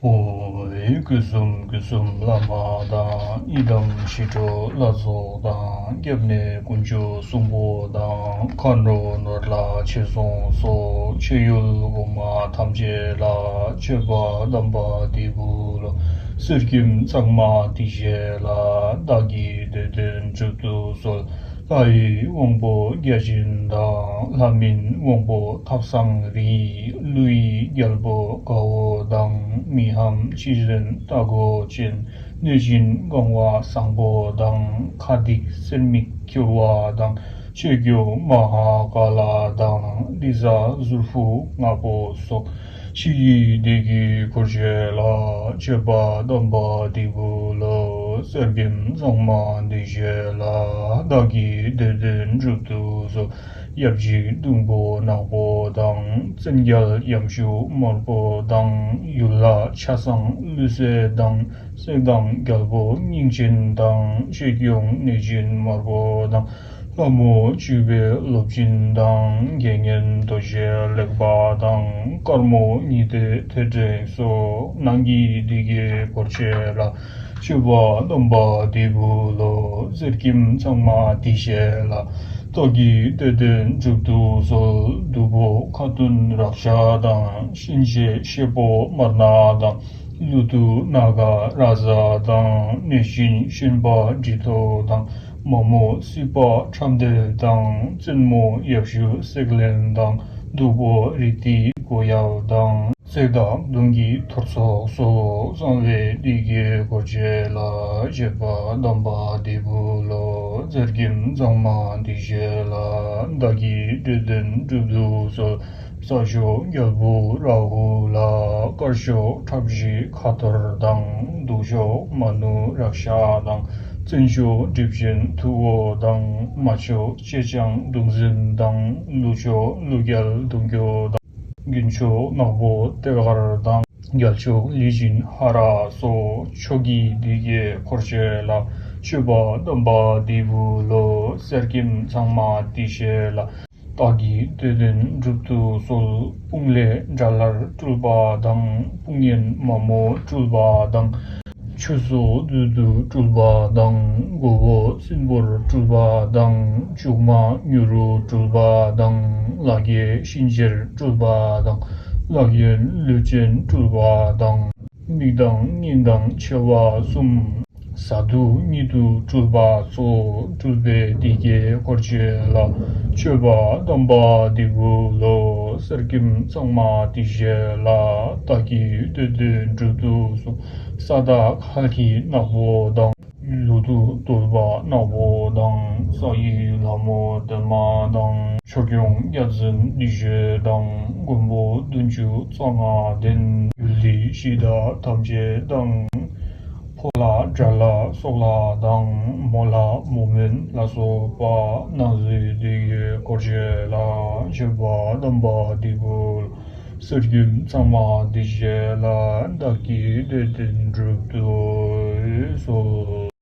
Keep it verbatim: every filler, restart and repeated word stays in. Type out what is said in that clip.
ཨོ། སྐུ་གསུམ་སྐུ་གསུམ་བླ་མ་དང་། ཡི་དམ་ཞི་ཁྲོ་ལྷ་ཚོགས་དང་། སྐྱབས་གནས་དཀོན་མཆོག་གསུམ་པོ་དང་། མཁའ་འགྲོ་ནོར་ལྷ་ཆོས་སྲུང་སོགས། མཆོད་ཡུལ་གོང་མ་ཐམས་ཅད་ལ། མཆོད་པ་དམ་པ་འདི་ཕུལ་ལོ། གསེར་སྐྱེམས་གཙང་མ་འདི་བཞེས་ལ། བདག་གི་འདོད་དོན་འགྲུབ་ཏུ་གསོལ། ལྷ་ཡི་དབང་པོ་བརྒྱ་བྱིན་དང་། ལྷ་མིན་དབང་པོ་ཐབས་བཟང་རིགས། ཀླུ་ཡི་རྒྱལ་པོ་དགའ་བོ་དང་། མི་ཕམ་རྗེ་བཙུན་རྟ་མགོ་ཅན། གནོད་སྦྱིན་གང་བ་བཟང་པོ་དང་། ཁ་ཏིག་གསེར་མིག་འཁྱུར་བ་དང་། ཆོས་སྐྱོང་མ་ཧཱ་ཀཱ་ལ་དང་། ལི་ཙ་ཟུར་ཕུ་ནག་པོ་སོགས། ཕྱི་ཡི་བདེ་སྐྱིད་འཁོར་བཅས་ལ། མཆོད་པ་དམ་པ་འདི་ཕུལ་ལོ། གསེར་སྐྱེམས་གཙང་མ་འདི་བཞེས་ལ། བདག་གི་འདོད་དོན་འགྲུབ་ཏུ་གསོལ། ཡབ་གཅིག་སྡོང་པོ་ནག་པོ་དང་། བཙན་རྒྱལ་ཡམ་ཤུག་དམར་པོ་དང་། ཡུལ་ལྷ་ཆ་ཚང་ཀླུ་སྲས་དང་། གསེར་མདངས་རྒྱལ་པོ་སྙིང་ཆེན་དང་། ཆོས་སྐྱོང་གནོད་སྦྱིན་དམར་པོ་དང་། ལྷ་མོ་བཅུ་པའི་སློབ་ཆེན་དང་། དགེ་བསྙེན་རྡོ་རྗེ་ལེགས་པ་དང་། དཀར་མོ་ཉི་ཟླའི་ཐོད་ཕྲེང་སོགས། ནང་གི་བདེ་སྐྱིད་འཁོར་བཅས་ལ། མཆོད་པ་དམ་པ་འདི་ཕུལ་ལོ། གསེར་སྐྱེམས་གཙང་མ་འདི་བཞེས་ལ། བདག་གི་འདོད་དོན་འགྲུབ་ཏུ་གསོལ། བདུག་སྤོས་ཁ་ཐུན་རཀྵ་དང་། གཤིན་རྗེའི་གཤེད་པོ་དམར་ནག་དང་། ཀླུ་བདུད་ནཱ་ག་རཱ་ཛ་དང་། གནོད་སྦྱིན་གཤན་པ་ཌཱི་ཐོ་དང་། མ་མོ་སྲིད་པ་ཁྲམ་ཐེ་དང་། བཙུན་མོ་ཡབ་ཤུག་སེག་ལེན་དང་། བདུག་སྤོས་རི་ཏི་གོ་ཡབ་དང་། བརྩེགས་དང་མདུང་གི་ཐོར་ཚོགས་སོགས། གསང་བའི་བདེ་སྐྱིད་འཁོར་བཅས་ལ། མཆོད་པ་དམ་པ་འདི་ཕུལ་ལོ། གསེར་སྐྱེམས་གཙང་མ་འདི་བཞེས་ལ། བདག་གི་འདོད་དོན་འགྲུབ་ཏུ་གསོལ། ས་ཕྱོགས་རྒྱལ་པོ་རཱ་ཧུ་ལ། དཀར་ཕྱོགས་ཁྲབ་བཞི་ཁ་ཐོར་དང་། གདུགས་ཕྱོགས་མ་ནུ་རཀྵ་དང་། བཙན་ཕྱོགས་སྒྲིབ་ཆེན་མཐུ་བོ་དང་། མ་ཕྱོགས་ལྕེ་སྤྱང་གདུང་སྲིན་དང་། ཀླུ་ཕྱོགས་ཀླུ་རྒྱལ་གདུང་སྐྱོང་དང་། དགུན་ཕྱོགས་ནག་པོ་ཏེ་གར་དང་། རྒྱལ་ཕྱོགས་ལི་ཅིན་ཧ་ར་སོགས། མཆོག་གི་བདེ་སྐྱིད་འཁོར་བཅས་ལ། མཆོད་པ་དམ་པ་འདི་ཕུལ་ལོ། གསེར་སྐྱེམས་གཙང་མ་འདི་བཞེས་ལ། བདག་གི་འདོད་དོན་འགྲུབ་ཏུ་གསོལ། དཔུང་ལས་དགྲ་ལྷར་སྤྲུལ་པ་དང་། དཔུང་གཡོན་མ་མོ་སྤྲུལ་པ་དང་། ཆུ་སོགས་བདུད་དུ་སྤྲུལ་པ་དང་། མགོ་བོ་སྲིན་པོར་སྤྲུལ་པ་དང་། མཇུག་མ་མྱུར་དུ་སྤྲུལ་པ་དང་། ལག་གཡས་གཤིན་རྗེར་སྤྲུལ་པ་དང་། ལག་གཡོན་ཀླུ་བཙན་སྤྲུལ་པ་དང་། མིག་དང་སྙན་དང་མཆེ་བ་གསུམ། གཟའ་དུག་གཉིད་དུ་སྤྲུལ་པ་སོགས། སྤྲུལ་པའི་བདེ་སྐྱིད་འཁོར་བཅས་ལ། མཆོད་པ་དམ་པ་འདི་ཕུལ་ལོ། གསེར་སྐྱེམས་གཙང་མ་འདི་བཞེས་ལ། བདག་གི་འདོད་དོན་འགྲུབ་ཏུ་གསོལ། ས་བདག་ཁ་ཁྱི་ནག་པོ་དང་། ཀླུ་བདུད་གདོལ་པ་ནག་པོ་དང་། ས་ཡི་ལྷ་མོ་འདན་མ་དང་། ཆོས་སྐྱོང་བརྒྱ་བྱིན་འདི་བཞེས་དང་། མགོན་པོ་བདུན་ཅུ་རྩ་ལྔ་ལྡན། ཡུལ་འདིའི་གཞི་བདག་ཐམས་ཅད་དང་། ཕོ་ལྷ་དགྲ་ལྷ་སྲོག་ལྷ་དང་། མོ་ལྷ་མོ་དམན་ལ་སོགས་པ། སྣང་སྲིད་བདེ་སྐྱིད་འཁོར་བཅས་ལ། མཆོད་པ་དམ་པ་འདི་ཕུལ། གསེར་སྐྱེམས་གཙང་མ་འདི་བཞེས་ལ། བདག་གི་འདོད་དོན་འགྲུབ་ཏུ་གསོལ།